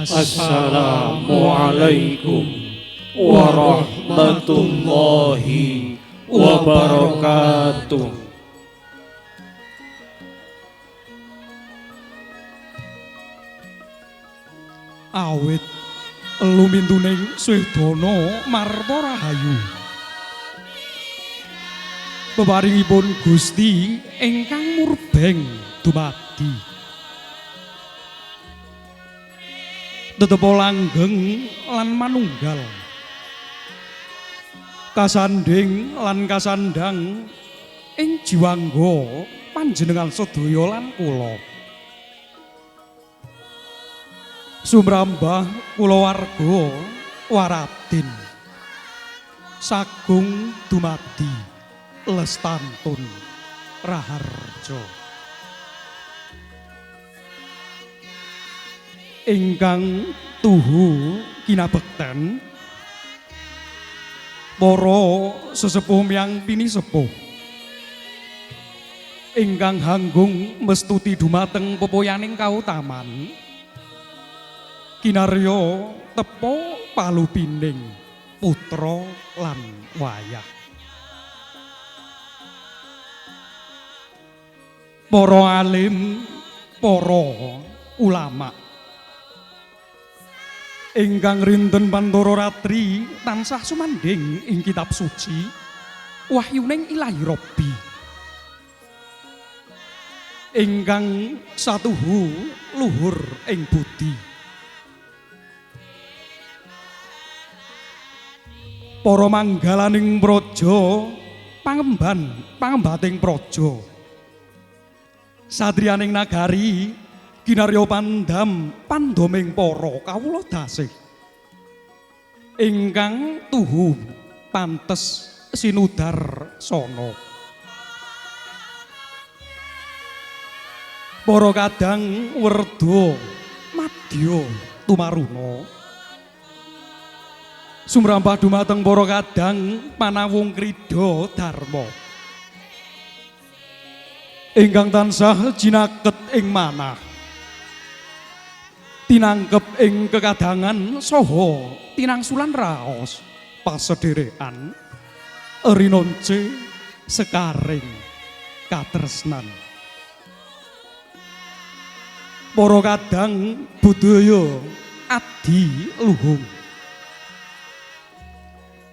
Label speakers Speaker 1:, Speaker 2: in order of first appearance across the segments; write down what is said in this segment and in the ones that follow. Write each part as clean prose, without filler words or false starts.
Speaker 1: Assalamualaikum warahmatullahi wabarakatuh.
Speaker 2: Awit lumintuning Swedana Marta Rahayu. Peparingipun Gusti ingkang murbeng dumadi. Tetepa langgeng lan manunggal. Kasandhing lan kasandhang ing jiwangga panjenengan sedaya lan kula. Sumrambah kulawarga waradin sagung dumadi lestantun raharja. Ingkang tuhu kinabekten para sesepuh miyang pinisepuh ingkang hanggung mestuti dumateng pepoyaning kautaman kinarya tepa palupining putra lan wayah. Para alim, para ulama ingkang rinten pantara ratri tansah sumandhing ing kitab suci wahyuning Ilahi Rabbi ingkang satuhu luhur ing budi. Para manggalaning praja pangemban pangembating praja satriyaning nagari kinarya pandam pandoming para kawula dasih ingkang tuhu pantes sinudarsana. Para kadang werda madya tumaruna sumrambah dumateng para kadang panawung krida dharma ingkang tansah jinaket ing manah tinangkep ing kekadangan saha tinangsulan raos pasederekan rinonce sekaring katresnan. Para kadang budaya adi luhung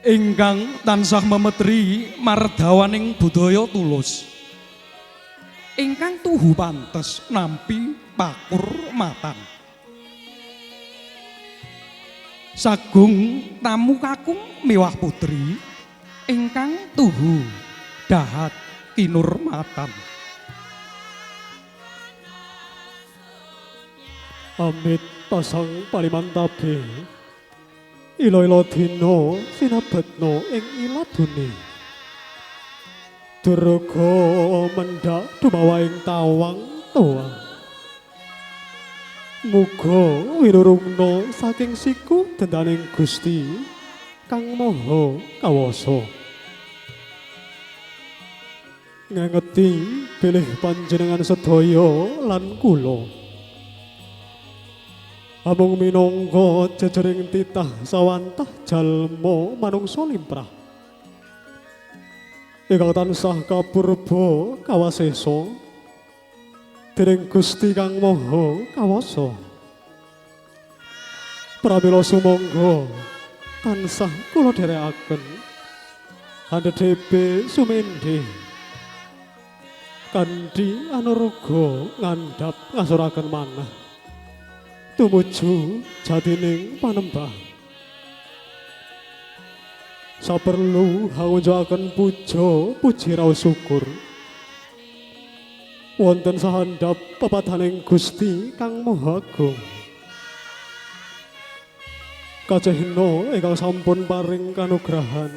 Speaker 2: ingkang tansah memetri mardawaning budaya tulus ingkang tuhu pantes nampi pakurmatan. Sagung tamu kakung miwah putri ingkang tuhu dahat kinurmatan.
Speaker 3: Amit pasang palimantabe ila-ila dina sinabetna ing iladune. Durga mendhak dumawaing tawang tuwang. Muga winurungna saking siku dendaning Gusti Kang Maha Kawasa. Ngangeti bilih panjenengan sedaya lan kula amung minangka jejering titah sawantah jalma manungsa limrah ingkang tansah kapurba kawasesa dening Gusti Kang Maha Kawasa. Pramila sumangga tansah kula dherekaken handhedhepe sumendhe kanthi anuruga ngandhap ngasuraken manah tumuju jatining panembah. Saperlu hangunjukaken puja puji raos syukur wonten sahandhap pepadaning Gusti Kang Maha Agung. Kacehna ingkang sampun paring kanugrahan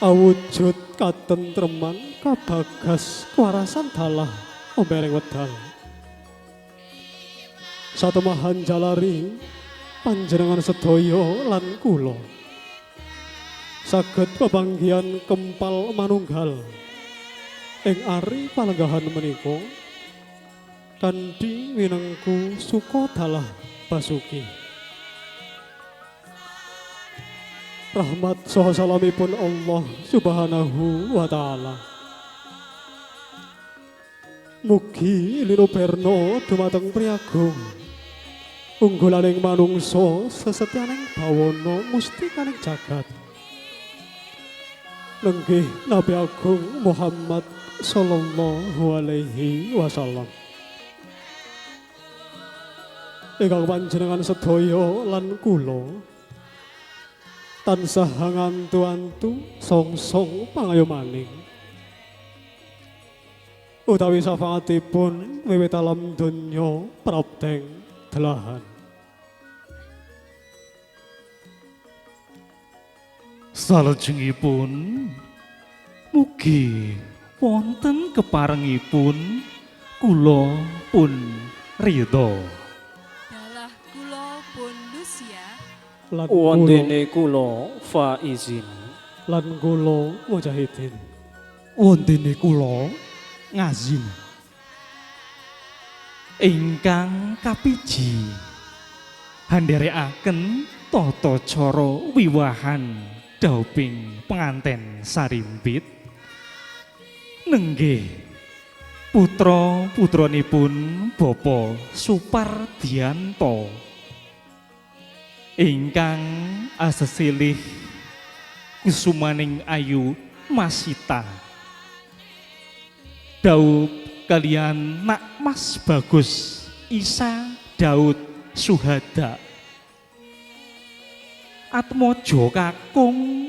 Speaker 3: awujud katentreman kabagas kewarasan dalah ombering wedal. Satemahan jalari panjenengan sedaya lan kula saged pepanggihan kempal manunggal ing ari palenggahan menika kanthi winengku suka dalah Basuki. Rahmat saha salamipun Allah Subhanahu wa taala. Mugi linuberna dumateng priyagung. Unggulaning manungsa sesetyaning bawana mustikaning jagat. Nenggih Nabi Agung Muhammad sallallahu alaihi wasallam. Ingkang panjenengan sedaya lan kula tansah ngantu-antu songsong pangayomaning utawi syafaatipun wiwit alam donya prapteng delahan.
Speaker 1: Salajengipun mugi wonten keparengipun kula pun ridho.
Speaker 4: Dalah kula pun Lucia.
Speaker 3: Lan
Speaker 5: Wondene kula Faizin.
Speaker 3: Lan kula Mujahidin.
Speaker 2: Wondene kula Ngazin.
Speaker 1: Ingkang kapiji handherekaken tata cara wiwahan dauping penganten sarimbit nenggih putra-putranipun Bapak Supardianto ingkang asesilih kusumaning ayu Masita daup kalian Nak Mas Bagus Isa Daud Suhada Atmojo kakung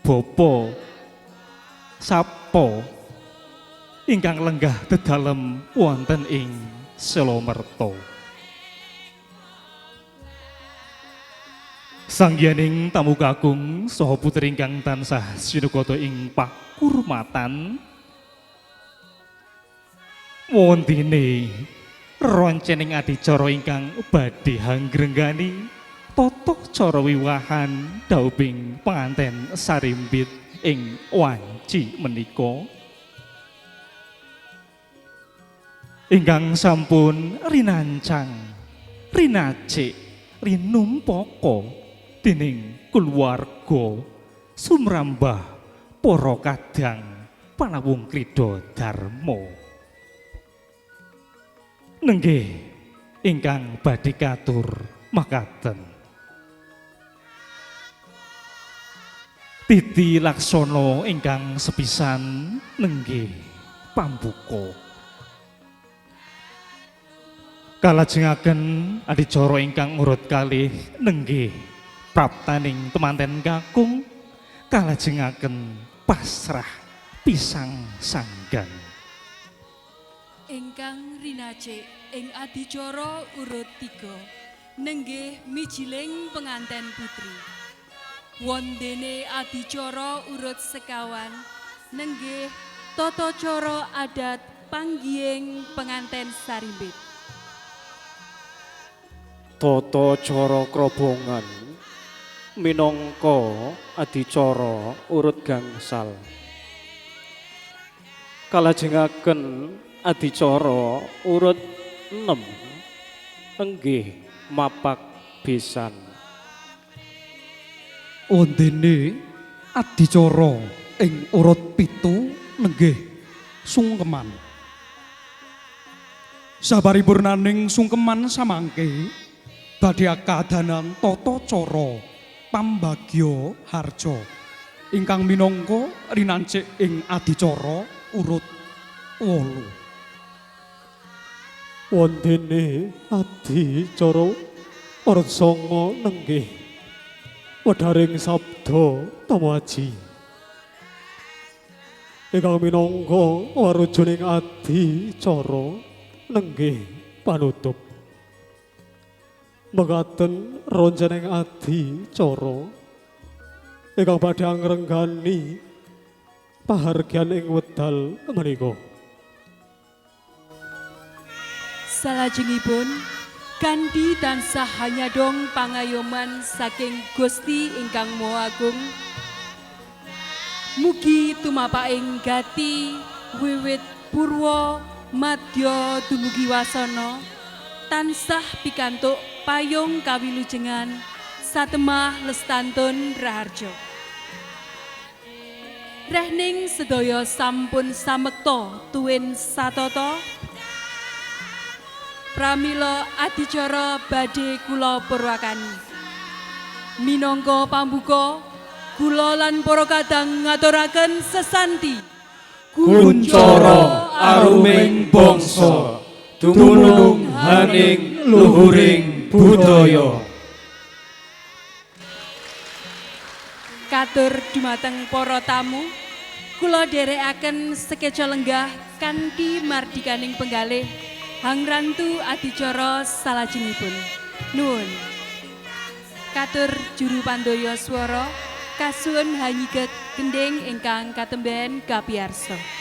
Speaker 1: Bapak Sapo ingkang lenggah dedalem wonten ing Selomerto. Sangyaning tamu kakung saha putri ingkang tansah sinukata ing pakurmatan, wondene roncening adicara ingkang badhe hanggrenggani tata cara wiwahan dauping penganten sarimbit ing wanci menika ingkang sampun rinancang rinacik rinumpaka dening keluarga sumrambah para kadang panawung krida dharma. Nenggih ingkang badhe katur makaten. Titi laksana ingkang sepisan nenggih pambuka. Kalajengaken adicara ingkang urut kalih nenggih praptaning temanten kakung kalajengaken pasrah pisang sanggan.
Speaker 4: Ingkang rinacik ing adicara urut 3 nenggih mijiling penganten putri. Wondene adicara urut sekawan nenggih tata cara adat panggihing penganten sarimbit.
Speaker 5: Tata cara krobongan minangka adicara urut gangsal. Kalajengaken adicara urut 6 enggih mapak besan.
Speaker 2: Wondene adicara ing urut 7 nenggih sungkeman. Saparipurnaning sungkeman samangke badhe kadanan tata cara pambagya harja ingkang minangka rinancik ing adicara urut 8.
Speaker 3: Wondene adicara urut 9 nenggih wedharing sabda tama aji ingkang minangka warujuning adicara nenggih panutup. Mekaten roncening adicara ingkang badhe ngrenggani pahargyan ing wedal menika.
Speaker 4: Salajengipun kanthi tansah hanyadong pangayoman saking Gusti ingkang Maha Agung, mugi tumapaking gati wiwit purwa madya dumugi wasana tansah pikantuk payung kawilujengan satemah lestantun raharja. Rehning sedaya sampun samekta tuwin satata. Pramila adicara badhe kula purwakani. Minangka pambuka, kula lan para kadang ngaturaken sesanti.
Speaker 6: Kuncara aruming bangsa, dumunung haning luhuring budaya.
Speaker 4: Katur dumateng para tamu, kula dherekaken sekeca lenggah kanthi mardikaning penggalih hangrantu adicara salajengipun. Nuwun. Katur juru pandaya swara, kasuwun hanyiget gendhing ingkang katemben kapiyarsa.